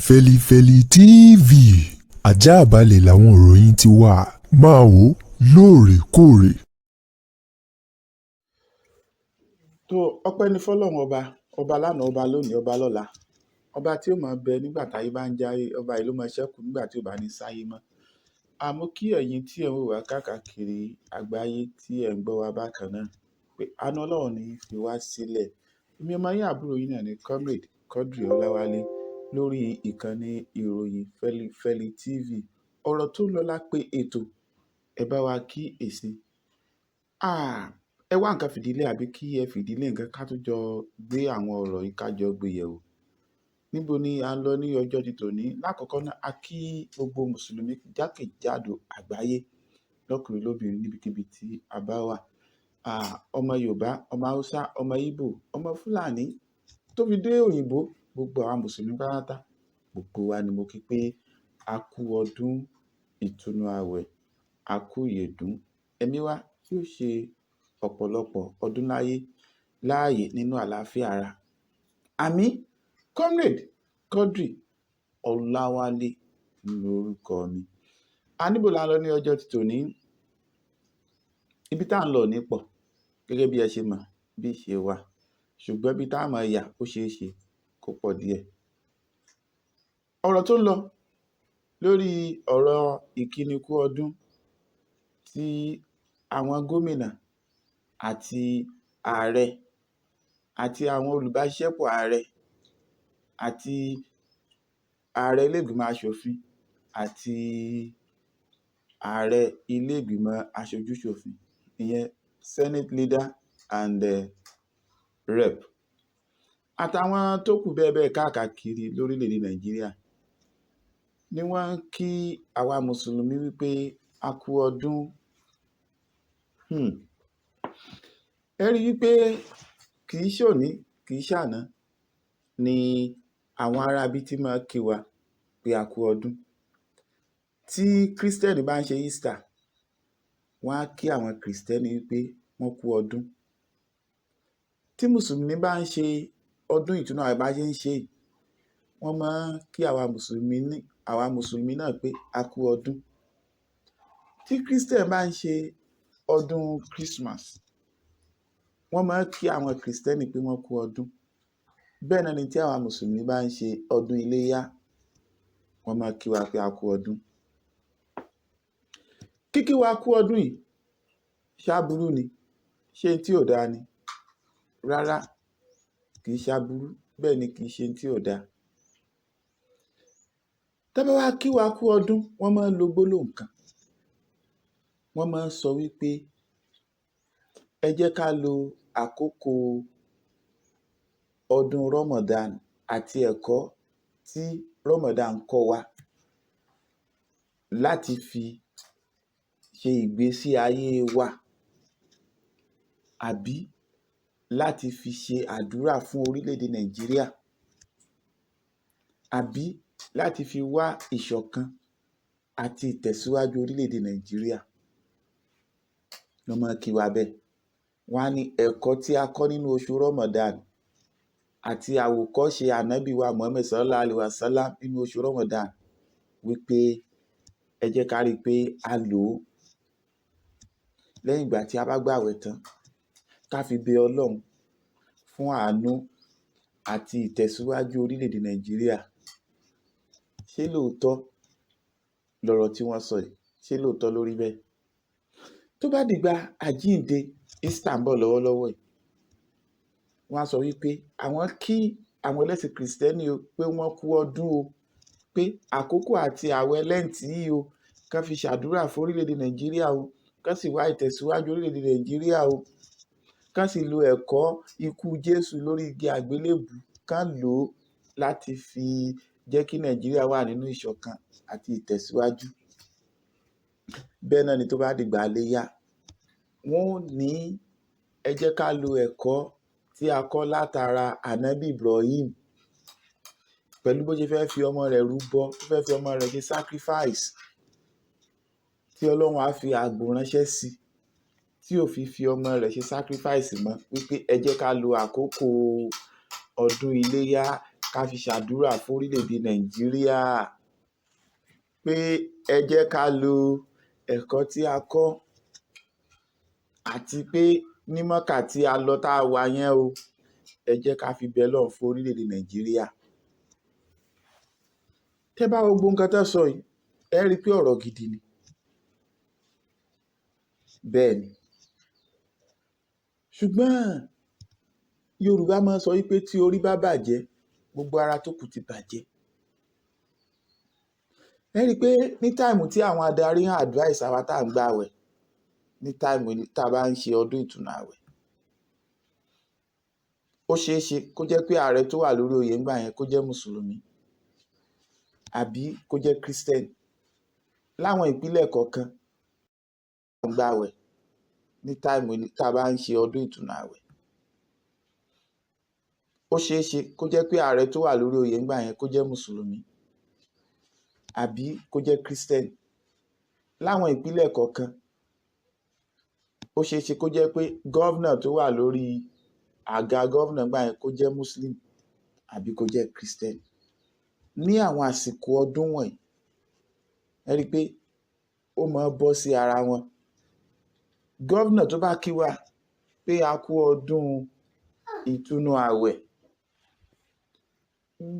Fẹ́lifẹ́li TV ajáàbalẹ̀ làwọn ìròyìn ti wà, máa wò ó lóòrèkóòrè. Tó ọpẹ́ ní fọ́lọ́run ọba, ọba lánàá, ọba lónìí, ọba lọ́la, ọba tí ó máa bẹ nígbà táyé bá ń jáyé, ọba yìí ló máa ṣẹ́kù nígbà tí ò bá ní sáyé mọ́. Àmọ́ kí ẹ̀yin tí ẹ̀ ń wò wá káàkiri àgbáyé tí ẹ̀ ń gbọ́ wa bákan náà pé àánú Ọlọ́run ní fi wá sílẹ̀. Èmi ọmọ yín, àbúrò yín náà ni Comrade Quadri Ọláwálé lórí ìkànnì ìròyìn Fẹ́lifẹ́li TV. Ọ̀rọ̀ tó ń lọ la pé ètò, ẹ bá wa kí èsì. Ẹ wá nǹkan fìdílé àbí kí ẹ fìdílé nǹkan ká tó jọ gbé àwọn ọ̀rọ̀ yìí ká jọ gbé yẹ̀wò. Níbo ni à ń lọ ní ọjọ́ ti tòní? Lákọ̀ọ́kọ́ náà, a kí gbogbo Mùsùlùmí jákèjádò àgbáyé, lọ́kùnrin lóbìnrin, níbikíbi tí a bá wà. Ọmọ Yorùbá, ọmọ Haúsá, ọmọ Ìgbò, ọmọ Fúlàní, tó fi dé òyìnbó, gbogbo àwọn Mùsùlùmí pátá, gbogbo wa ni mo kí pé a kú ọdún ìtúnu ààwẹ̀, a kú ìyèdún, ẹ̀mí wa yóò ṣe ọ̀pọ̀lọpọ̀ ọdún láyé láàyè nínú àlàáfíà ara. Àmín. Comrade Quadri Ọláwálé lórúkọ mi. A níbo la ń lọ ní ọjọ́ ti tòní? Ibi tá à ń lọ ò ní pọ̀ gẹ́gẹ́ bí ẹ ṣe mọ̀ bí ìṣe wa, ṣùgbọ́n ibi tá a máa yà, ó ṣeé ṣe kó pọ̀ díẹ̀. Ọ̀rọ̀ tó ń lọ lórí ọ̀rọ̀ ìkíni kú ọdún tí àwọn gómìnà àti ààrẹ àti àwọn olùbáṣiṣẹ́pọ̀ ààrẹ àti ààrẹ ilé ìgbìmọ̀ aṣòfin àti ààrẹ ilé ìgbìmọ̀ aṣojúṣòfin, ìyẹn Senate leader and rep, àtàwọn tó kù bẹ́ẹ̀ bẹ́ẹ̀ káàkiri lórílẹ̀‐èdè Nàìjíríà ni wọ́n ń kí àwa Mùsùlùmí wípé a kú ọdún. Ẹ rí i wípé kì í ṣòní, kì í ṣàná ni àwọn aráabí tí máa kí wa pé a kú ọdún. Tí Kírísítẹ́nì bá ń ṣe Easter, wọ́n á kí àwọn Kìrìsìtẹ́nì wípé wọ́n kú ọdún. Tí Mùsùlùmí bá ń ṣe ọdún ìtúnu ààwẹ̀ bá ṣe ń ṣe yìí, wọ́n máa ń kí àwa Mùsùlùmí náà pé a kú ọdún. Tí Christian bá ń ṣe ọdún Christmas, wọ́n máa ń kí àwọn Kìrìsìtẹ́nì pé wọ́n kú ọdún. Bẹ́ẹ̀ náà ni tí àwa Mùsùlùmí bá ń ṣe ọdún iléyá, wọ́n máa kí wa pé a kú ọdún. Kíkí wa kú ọdún yìí, ṣáburú ni? Ṣé tí ò dáa ni? Rárá, kì í ṣaburú, bẹ́ẹ̀ ni kì í ṣe tí ò dáa. Tẹ́ bá wá kí wa kú ọdún, wọ́n máa ń lo gbólóhùn kan. Wọ́n máa ń sọ wípé ẹ jẹ́ ká lo àkókò ọdún Ramadan àti ẹ̀kọ́ tí Ramadan kọ́ wa láti fi ṣe ìgbésí ayé wa, àbí láti fi ṣe àdúrà fún orílẹ̀-èdè Nàìjíríà, àbí láti fi wá ìṣọ̀kan àti ìtẹ̀síwájú orílẹ̀-èdè Nàìjíríà. Wọ́n máa ń kí wa bẹ́ẹ̀. Wọ́n á ní ẹ̀kọ́ tí a kọ́ nínú oṣù Ramadan àti àwòkọ́ṣe ànábì wa Muhammad sallallahu alaihi wasallam nínú oṣù Ramadan, wípé ẹ jẹ́ ká rí i pé a lò ó lẹ́yìn ìgbà tí a bá gbààwẹ̀ tán, ká fi bẹ Ọlọ́run fún àánú àti ìtẹ̀síwájú orílẹ̀-èdè Nàìjíríà. Ṣé lóòótọ́ lọ̀rọ̀ tí wọ́n sọ yìí? Ṣé lóòótọ́ ló rí bẹ́ẹ̀? Tó bá dìgbà àjíǹde, Easter ń bọ̀ lọ́wọ́lọ́wọ́ yìí, wọ́n á sọ wípé àwọn kí àwọn ẹlẹ́sìn Kìrìsìtẹ́nì o pé wọ́n kú ọdún o, pé àkókò àti ààwẹ̀ Lent yìí o, kán fi ṣàdúrà fún orílẹ̀-èdè Nàìjíríà o, kán sì wá ìtẹ̀síwájú orílẹ̀-èdè Nàìjíríà o, kán sì lo ẹ̀kọ́ ikú Jésù lórí igi àgbélébùú, kán lò ó láti fi jẹ́ kí Nàìjíríà wà nínú ìṣọ̀kan àti ìtẹ̀síwájú. Bẹ́ẹ̀ náà ni tó bá dìgbà iléyá, wọ́n ó ní ẹ jẹ́ ká lo ẹ̀kọ́ tí a kọ́ látara ànábì Ibrahim pẹ̀lú bó ṣe fẹ́ fi ọmọ rẹ̀ rúbọ, tó fẹ́ fi ọmọ rẹ̀ ṣe sacrifice, tí Ọlọ́run á fi àgbò ránṣẹ́ sí, tí ò fi fi ọmọ rẹ̀ ṣe sacrifice mọ́, wípé ẹ jẹ́ ká lo àkókò ọdún iléyá ká ká fi ṣàdúrà fún orílẹ̀-èdè Nàìjíríà, pé ẹ jẹ́ ká lo ẹ̀kọ́ tí a kọ́ àti pé ní Mọ́kà tí a lọ tá a wà yẹn o, ẹ jẹ́ ká fi bẹ Ọlọ́run fún orílẹ̀-èdè Nàìjíríà. Tẹ́ bá wo gbogbo nǹkan tó sọ yìí, ẹ rí i pé ọ̀rọ̀ gidi ni. Bẹ́ẹ̀ ni. Ṣùgbọ́n Yorùbá máa ń sọ wípé tí orí bá bàjẹ́, gbogbo ara tó kù ti bàjẹ́. Ẹ rí i pé ní time tí àwọn adarí ń advice àwa tá à ń gbààwẹ̀, ní time tá a bá ń ṣe ọdún ìtúnu ààwẹ̀, ó ṣeé ṣe kó jẹ́ pé ààrẹ tó wà lórí oyè ńgbà yẹn kó jẹ́ Mùsùlùmí àbí kó jẹ́ Christian. Láwọn ìpínlẹ̀ kọ̀ọ̀kan ń gbààwẹ̀, ní time tá a bá ń ṣe ọdún ìtúnu ààwẹ̀, ó ṣeé ṣe kó jẹ́ pé ààrẹ tó wà lórí oyè ńgbà yẹn kó jẹ́ Mùsùlùmí àbí kó jẹ́ Christian. Láwọn ìpínlẹ̀ kọ̀ọ̀kan, ó ṣeé ṣe kó jẹ́ pé governor tó wà lórí àga governor ńgbà yẹn kó jẹ́ Muslim àbí kó jẹ́ Christian. Ní àwọn àsìkò ọdún wọ̀nyí, ẹ rí i pé ó máa ń bọ́ sí ara wọn. Governor tó bá kí wa pé a kú ọdún ìtúnu ààwẹ̀,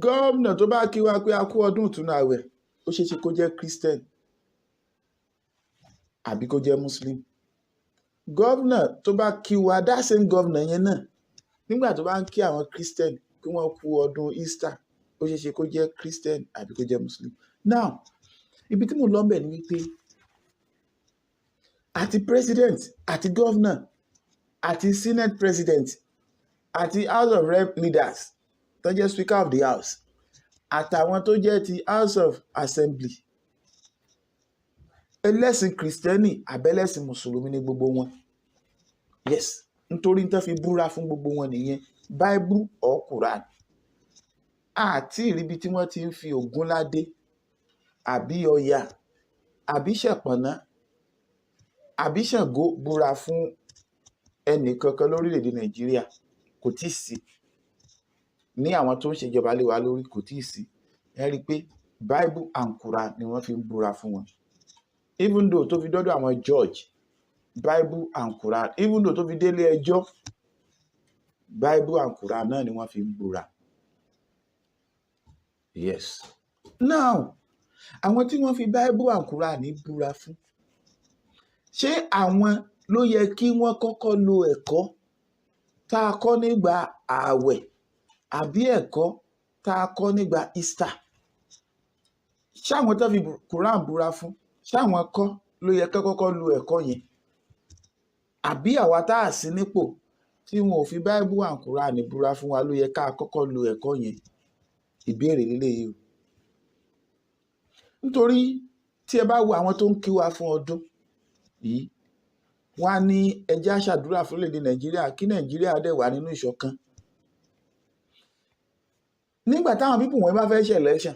governor tó bá kí wa pé a kú ọdún ìtúnu ààwẹ̀, ó ṣeé ṣe kó jẹ́ Christian àbí kó jẹ́ Muslim. Governor tó bá kí wa, that same governor yẹn náà, nígbà tó bá ń kí àwọn Christian pé wọ́n kú ọdún Easter, ó ṣeé ṣe kó jẹ́ Christian àbí kó jẹ́ Muslim. Now, ibi tí mò ń lọ ńbẹ̀ ni wípé àti president àti governor àti senate president àti House of Rep leaders tó jẹ́ Speaker of the House àtàwọn tó jẹ́ ti House of Assembly, ẹlẹ́sìn Kìrìsìtẹ́nì àbẹ́lẹ́sìn Mùsùlùmí ní gbogbo wọn. Yes, nítorí tó fi búra fún gbogbo wọn nìyẹn, Bible or Quran. Àti ìríbi tí wọ́n ti ń fi Ògúnládé àbí Ọya àbí Ṣẹ̀pọ̀nná àbí Ṣàngó búra fún ẹnì kankan lórílẹ̀‐èdè Nàìjíríà, kò tíì sí. Ní àwọn tó ń ṣèjọba lé wa lórí, kò tíì sí. Ẹ rí i pé Bible and Quran ni wọ́n fi ń búra fún wọn, even though tó fi dọ́dọ̀ àwọn judge, Bible and Quran, even though tó fi délé ẹjọ́, Bible and Quran náà ni wọ́n fi ń búra. Yes. Now, àwọn tí wọ́n fi Bible and Quran búra fún, ṣé àwọn ló yẹ kí wọ́n kọ́kọ́ lo ẹ̀kọ́ tá a kọ́ nígbà ààwẹ̀ àbí ẹ̀kọ́ tá a kọ́ nígbà Easter? Ṣáwọn tó fi Quran búra fún, ṣáwọn kọ́ ló yẹ kí kọ́kọ́ lo ẹ̀kọ́ yẹn, àbí àwa tá a sí nípò tí wọn ò fi Bible and Quran búra fún wa ló yẹ ká kọ́kọ́ lo ẹ̀kọ́ yẹn? Ìbéèrè lélẹ́yìí o. Nítorí tí ẹ bá wo àwọn tó ń kí wa fún ọdún yìí, wọ́n á ní ẹ jẹ́ á ṣàdúrà fún orílẹ̀-èdè Nàìjíríà, kí Nàìjíríà dẹ̀ wà nínú ìṣọ̀kan. Nígbà táwọn people wọ̀nyí bá fẹ́ ṣe election,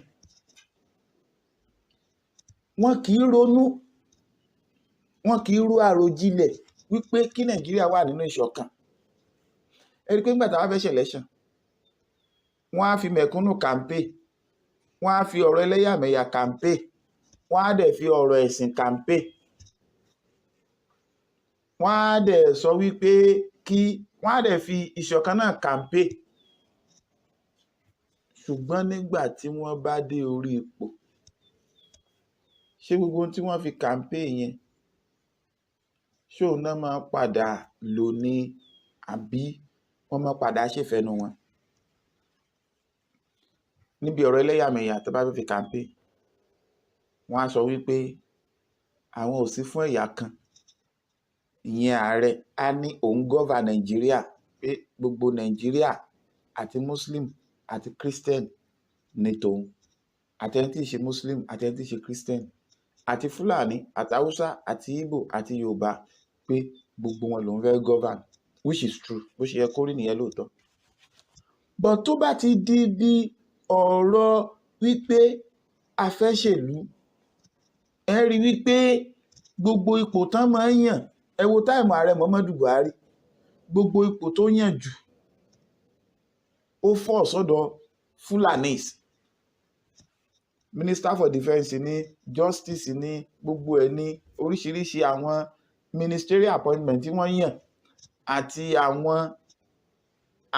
wọn kì í ronú, wọn kì í ro àròjinlẹ̀ wípé kí Nàìjíríà wà nínú ìṣọ̀kan. Ẹ rí i pé nígbà táwọn fẹ́ ṣe election, wọ́n á fi mẹ̀kúnnù campaign, wọ́n á fi ọ̀rọ̀ ẹlẹ́yàmẹ̀yà campaign, wọ́n á dẹ̀ fi ọ̀rọ̀ ẹ̀sìn campaign, wọ́n á dẹ̀ sọ wípé kí wọ́n á dẹ̀ fi ìṣọ̀kan náà campaign. Ṣùgbọ́n nígbà tí wọ́n bá dé orí ipò, ṣé gbogbo ohun tí wọ́n fi campaign yẹn, ṣé òun náà máa padà lò ní, àbí wọ́n máa padà ṣèfẹ́nu wọn? Níbi ọ̀rọ̀ ẹlẹ́yàmẹ̀yà tó bá fẹ́ fi campaign, wọ́n á sọ wípé àwọn ò sí fún ẹ̀yà kan. Ìyẹn ààrẹ á ní òun govern Nàìjíríà, pé gbogbo Nàìjíríà, àti Muslim àti Christian ní tòun, àti ẹni tí ì ṣe Muslim àti ẹni tí ì ṣe Christian, àti Fúlàní àti Haúsá àti Ìgbò àti Yorùbá, pé gbogbo wọn lòun fẹ́ govern, which is true. Bó ṣe yẹ kó rí nìyẹn lóòótọ́. But tó bá ti di bí ọ̀rọ̀ wípé a fẹ́ ṣèlú, ẹ rí wípé gbogbo ipò tán máa ń yàn, ẹ wo time ààrẹ Muhammadu Buhari, gbogbo ipò tó yàn jù, ó fọ́ sọ́dọ̀ Fulanis. Minister for Defence ní, Justice ní, gbogbo ẹ̀ ní, oríṣiríṣi àwọn ministerial appointment tí wọ́n yàn àti àwọn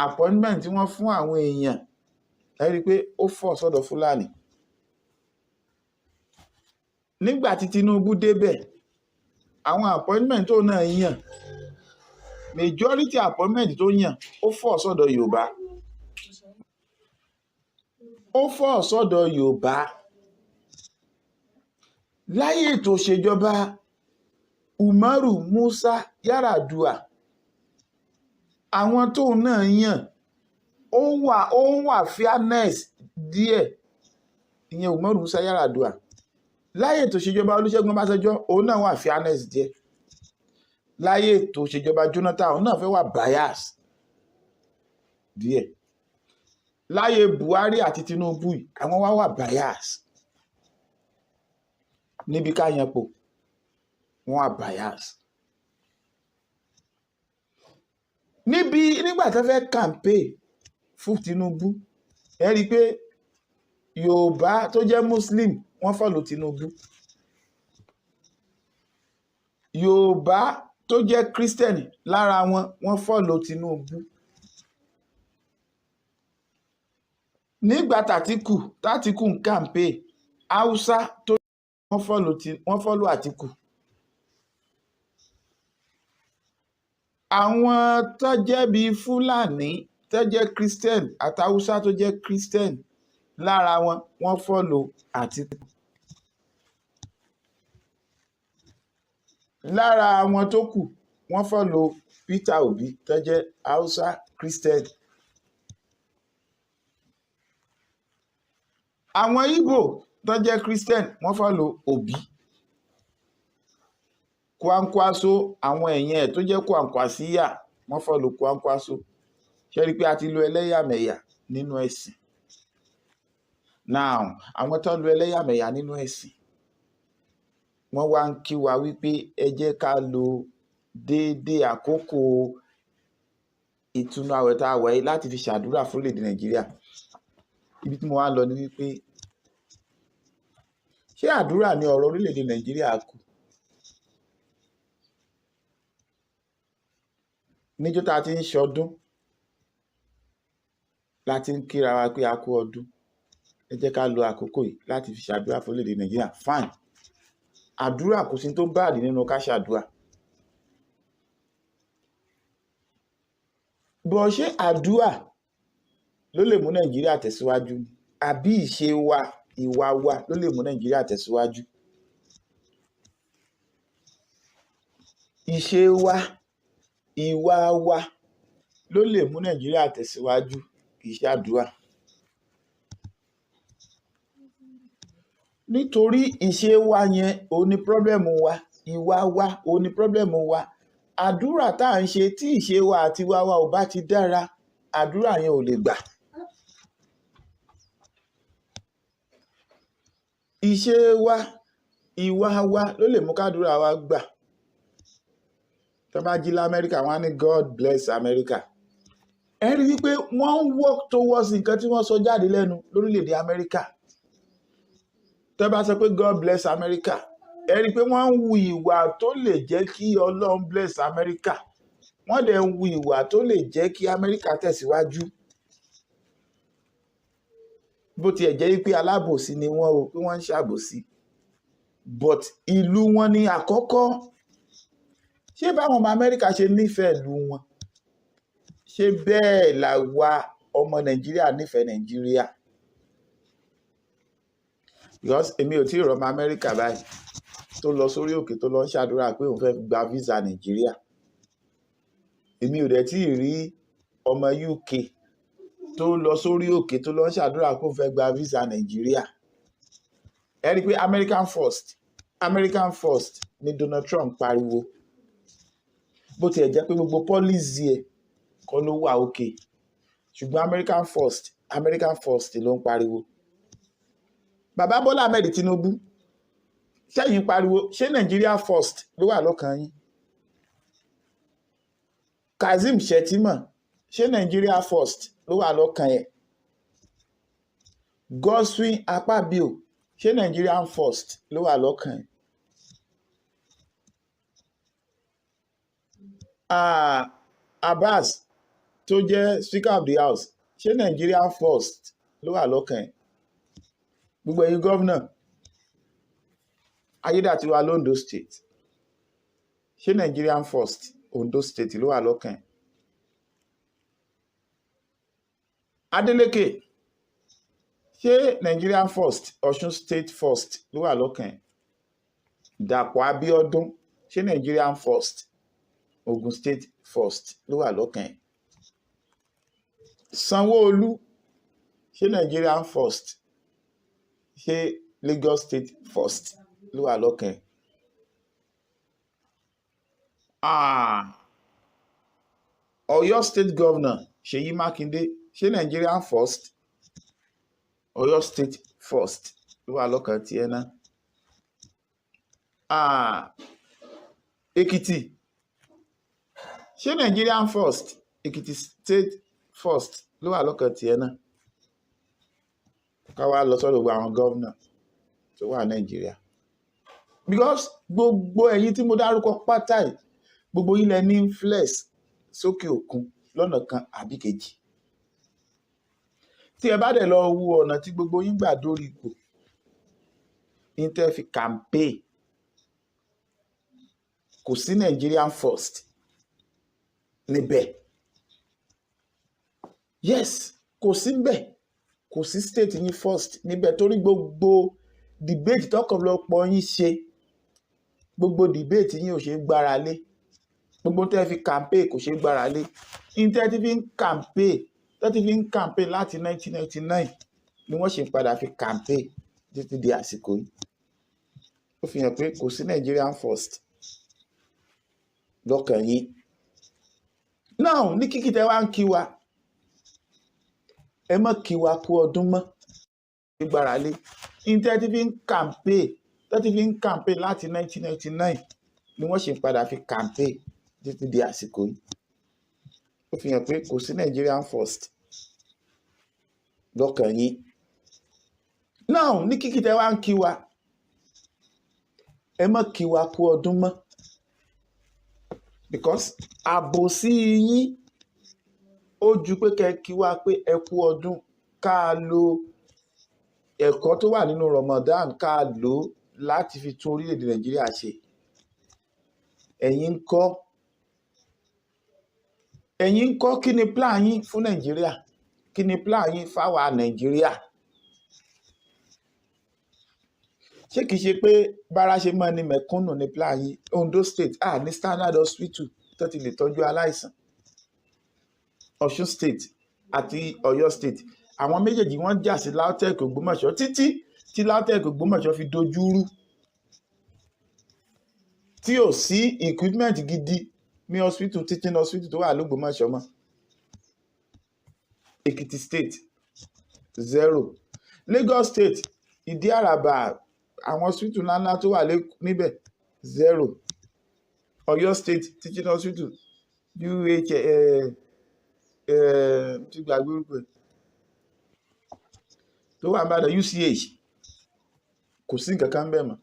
appointment tí wọ́n fún àwọn èèyàn, ẹ rí i pé ó fall sọ́dọ̀ Fúlàní. Nígbà tí Tinubu débẹ̀, àwọn appointment tó náà yàn, majority appointment tó yàn, ó fall sọ́dọ̀ Yorùbá, ó fall sọ́dọ̀ Yorùbá. Láyé ètò ìṣèjọba Umaru Musa Yar'Adua, àwọn tóun náà yàn, ó wà fairness díẹ̀, ìyẹn Umaru Musa Yar'Adua. Láyé ètò ìṣèjọba Olúṣẹ́gun Ọbásanjọ́, òun náà wà fairness díẹ̀. Láyé ètò ìṣèjọba Jonathan, òun náà fẹ́ wà bias díẹ̀. Láyé Buhari àti Tinubu yìí, àwọn wá wà bias níbi ká yanpò, wọ́n wà bias níbi nígbà tó fẹ́ campaign fún Tinubu. Ẹ rí i pé Yorùbá tó jẹ́ Muslim, wọ́n follow Tinubu. Yorùbá tó jẹ́ Christian lára wọn, wọ́n follow Tinubu. Nígbà tàtíkù ń campaign, Haúsá tó wọ́n follow Àtíkù. Àwọn tó jẹ́ bíi Fúlàní tó jẹ́ Christian àti Haúsá tó jẹ́ Christian lára wọn, wọ́n follow Àtíkù. Lára àwọn tó kù, wọ́n follow Peter Obi tó jẹ́ Haúsá Christian. Àwọn Igbo tó jẹ́ Christian, wọ́n follow Obi. Kwankwaso, àwọn ẹ̀yìn ẹ̀ tó jẹ́ Kwankwasíyà, wọ́n follow Kwankwaso. Ṣé rí i pé a ti lo ẹlẹ́yàmẹ̀yà nínú ẹ̀sìn? Now, àwọn tó ń lo ẹlẹ́yàmẹ̀yà nínú ẹ̀sìn, wọ́n wá ń kí wa wípé ẹ jẹ́ ká lo déédéé àkókò ìtúnu àwẹ̀ tá a wà yìí láti fi ṣàdúrà fún orílẹ̀-èdè Nàìjíríà. Ibi tí mo wá lọ ni wípé, ṣé àdúrà ni ọ̀rọ̀ orílẹ̀-èdè Nàìjíríà kù? Níjọ́ tá a ti ń ṣọdún, la ti ń kíra wa pé a kú ọdún. Ẹ jẹ́ ká lo àkókò yìí láti fi ṣàdúrà fún orílẹ̀-èdè Nàìjíríà. Fine. Àdúrà, kò sí tó bad nínú ká ṣàdúrà. Bọ̀ ṣé àdúrà ló lè mú Nàìjíríà tẹ̀síwájú ni? Àbí ìṣe wa, ìwà wa ló lè mú Nàìjíríà tẹ̀síwájú? Ìṣe wa, ìwà wa ló lè mú Nàìjíríà tẹ̀síwájú, kì í ṣe àdúrà. Nítorí ìṣe wa yẹn, òun ni problem wa, ìwà wa, òun ni problem wa. Àdúrà tá à ń ṣe, tí ìṣe wa àti ìwà wa ò bá ti dára, àdúrà yẹn ò lè gbà. Ìṣe wa, ìwà wa ló lè mú kádúrà wa gbà. Tí wọ́n bá jí l'Amẹ́ríkà, wọ́n á ní "God bless America". Ẹ rí wípé wọ́n ń work towards nǹkan tí wọ́n sọ jáde lẹ́nu lórílẹ̀-èdè Amẹ́ríkà. Tí wọ́n bá sọ pé "God bless America", ẹ rí i pé wọ́n ń hu ìwà tó lè jẹ́ kí Ọlọ́run bless America. Wọ́n dẹ̀ ń hu ìwà tó lè jẹ́ kí Amẹ́ríkà tẹ̀síwájú. Bó tiẹ̀ jẹ́ wípé alábòsí ni wọ́n o, pé wọ́n ń ṣàbòsí. But ìlú wọn ni àkọ́kọ́. Ṣé báwọn ọmọ Amẹ́ríkà ṣe nífẹ̀ẹ́ ìlú wọn? Ṣé bẹ́ẹ̀ làwa ọmọ Nàìjíríà nífẹ̀ẹ́ Nàìjíríà? Because èmi ò tí ì rọ́mọ Amẹ́ríkà báyìí tó lọ sórí òkè tó lọ ń ṣàdúrà pé òun fẹ́ gba visa Nàìjíríà. Èmi ò dẹ̀ tí ì rí ọmọ UK tó lọ sórí òkè tó lọ ń ṣàdúrà pé òun fẹ́ gba visa Nàìjíríà. Ẹ rí i pé American first, American first ni Donald Trump pariwo. Bó tiẹ̀ jẹ́ pé gbogbo policy ẹ̀ kọ́ ló wà okay. Ṣùgbọ́n American first, American first ló ń pariwo. Bàbá Bọ́lá Ahmed Tinubu, ṣẹ́yìn pariwo, ṣé Nigeria first ló wà lọ́kàn yín? Kazeem Shettima, ṣé Nigeria first ló wà lọ́kàn ẹ̀? Godswill Akpabio, ṣé Nigerian first ló wà lọ́kàn ẹ̀? Abbas tó jẹ́ Speaker of the House, ṣé Nigerian first ló wà lọ́kàn ẹ̀? Gbogbo ẹ̀yin gómìnà, Ayédàtiwa l'Ondo State, ṣé Nigerian first Ondo State ló wà lọ́kàn ẹ̀? Adeleke, ṣé Nigerian first Ọ̀ṣun State first ló wà lọ́kàn ẹ̀? Dàpọ̀ Abíọ́dún, ṣé Nigerian first Ogun State first ló wà lọ́kàn ẹ̀? Sanwó-Olú, ṣé Nigerian first, ṣé Lagos State first ló wà lọ́kàn ẹ̀? Ọ̀yọ́ State Governor Ṣèyí Mákindé, ṣé Nigerian first, Ọ̀yọ́ State first ló wà lọ́kàn tiẹ̀ náà? Èkìtì, ṣé Nigerian first, Èkìtì State first ló wà lọ́kàn tiẹ̀ náà? Ká wá lọ sọ́dọ̀ gbogbo àwọn gómìnà tó wà Nàìjíríà, because gbogbo ẹ̀yin tí mo dárúkọ pátá yìí, gbogbo yín lẹ ní influence sókè òkun lọ́nà kan àbí kejì. Tí ẹ bá dẹ̀ lọ wo ọ̀nà tí gbogbo yín gbà dórí ipò ní tẹ́ fi campaign, kò sí Nigerian first níbẹ̀. Yes, kò sí níbẹ̀, kò sí state yín first níbẹ̀, torí gbogbo debate tọ́pọ̀lọpọ̀ yín ṣe, gbogbo debate yín ò ṣe é gbára lé, gbogbo tẹ́ fi campaign kò ṣe é gbára lé. Ní tẹ́ ti fi ń campaign, tẹ́ ti fi ń campaign láti 1999 ni wọ́n ṣe ń padà fi campaign títí di àsìkò yìí. Ó fi hàn pé kò sí Nigerian first lọ́kàn yín. Now, ní kíkí tẹ́ wá ń kí wa, ẹ má kí wa kú ọdún mọ́, gbára lé. Ní tẹ́ ti fi ń campaign, tẹ́ ti fi ń campaign láti 1999 ni wọ́n ṣe ń padà fi campaign títí di àsìkò yìí. Ó fi hàn pé kò sí Nigerian first lọ́kàn yín. Now, ní kíkí tẹ́ wá ń kí wa, ẹ má kí wa kú ọdún mọ́, because àbòsí yín ó ju pé kẹ́ kí wa pé ẹ kú ọdún, ká lo ẹ̀kọ́ tó wà nínú Ramadan, ká lò ó láti fi tún orílẹ̀-èdè Nàìjíríà ṣe. Ẹ̀yin ń kọ́, ẹ̀yin ń kọ́, kí ni plan yín fún Nàìjíríà? Kí ni plan yín fáwa Nàìjíríà? Ṣé kìí ṣe pé bára ṣe mọ́ ni mẹ̀kúnnù ní plan yín? Ondo State, ní standard hospital tó ti lè tọ́jú aláìsàn. Ọ̀ṣun State àti Ọ̀yọ́ State, àwọn méjèèjì wọ́n jà sí LAUTECH Ògbómọ̀ṣọ́ títí tí LAUTECH Ògbómọ̀ṣọ́ fi dojú rú, tí ò sí equipment gidi ní hospital, teaching hospital tó wà lÓgbómọ̀ṣọ́ mọ́. Èkìtì State 0. Lagos State, Ìdí Àràbà, àwọn hospital ńláńlá tó wà níbẹ̀ 0. Ọ̀yọ́ State teaching hospital, UH, ti gbàgbé orúkọ ẹ̀, tó wà níbàdàn, UCH, kò sí nǹkan kan bẹ́ẹ̀ mọ́.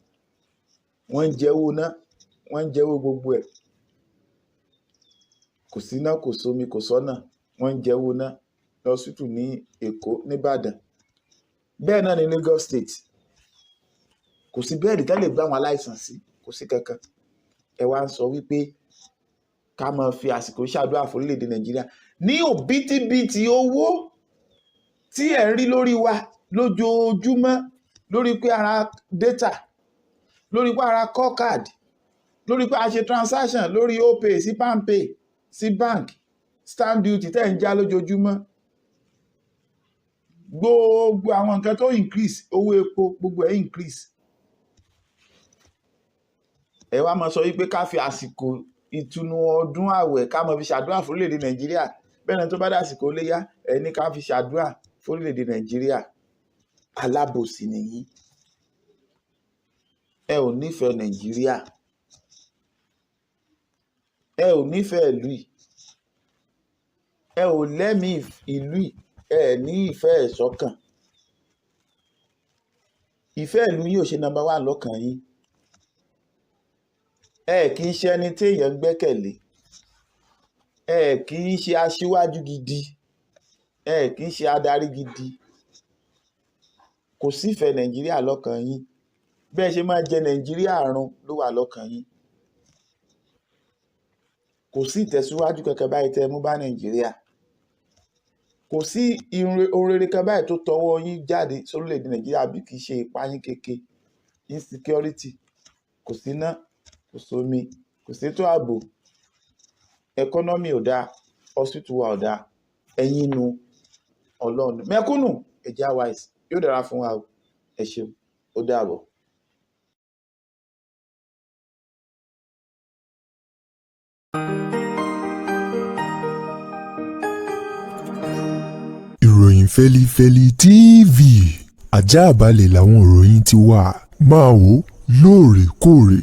Wọ́n ń jẹ́wọ́ ná, wọ́n ń jẹ́wọ́ gbogbo ẹ̀. Kò sí iná, kò sómi, kò sọ́nà, wọ́n ń jẹ́wọ́ ná lọ́sítù ní Èkó, nìbàdàn. Bẹ́ẹ̀ náà ní Lagos State, kò sí bẹ́ẹ̀dì tá lè gbá àwọn aláìsàn sí, kò sí kankan. Ẹ wá ń sọ wípé ká máa fi àsìkò ṣàdúrà fún orílẹ̀-èdè Nàìjíríà ní òbítíbitì owó tí ẹ̀ ń rí lórí wa lójoojúmọ́, lórí pé ara data, lórí pé ara call card, lórí pé a ṣe transaction lórí Opay sí PalmPay sí bank, stamp duty tẹ́ ń já lójoojúmọ́, gbogbo àwọn nǹkan tó increase, owó epo, gbogbo ẹ̀ increase. Ẹ wá máa sọ wípé ká fi àsìkò ìtùnú ọdún àwẹ̀ ká máa fi ṣàdúrà fún orílẹ̀-èdè Nàìjíríà. Bẹ́ẹ̀ ni tó bá dàsìkò léyá, ẹ ní ká fi ṣàdúrà fún orílẹ̀-èdè Nàìjíríà. Alábòsí nìyí. Ẹ ò nífẹ̀ẹ́ Nàìjíríà, ẹ ò nífẹ̀ẹ́ ìlú yìí, ẹ ò lẹ́mìí ìlú yìí, ẹ ní ìfẹ́ ẹ̀ sọ́kàn. Ìfẹ́ ìlú yín ò ṣe number one lọ́kàn yín. Ẹ kì í ṣe ẹni téèyàn gbẹ́kẹ̀lé. Ẹ kì í ṣe aṣíwájú gidi. Ẹ kì í ṣe adarí gidi. Kò sífẹ̀ẹ́ Nàìjíríà lọ́kàn yín. Bẹ́ẹ̀ ṣe máa jẹ Nàìjíríà run ló wà lọ́kàn yín. Kò sí ìtẹ̀síwájú kankan báyìí tẹ́ ẹ mú bá Nàìjíríà. Kò sí ohun rere kan báyìí tó tọwọ́ yín jáde sórílẹ̀-èdè Nàìjíríà bí kì í ṣe ìpayín keke, insecurity. Kò síná, kò sómi, kò sétò ààbò, economy ò dáa, hospital wa ò dáa. Ẹ̀yin nu Ọlọ́run. Mẹ̀kúnnù, ẹ jẹ́ á wise. Yóò dára fún wa o. Ẹ ṣeun, ó dàbọ̀. Ìròyìn Fẹ́lifẹ́li TV, àjààbálẹ̀ làwọn ìròyìn ti wà. Máa wò lóòrèkóòrè.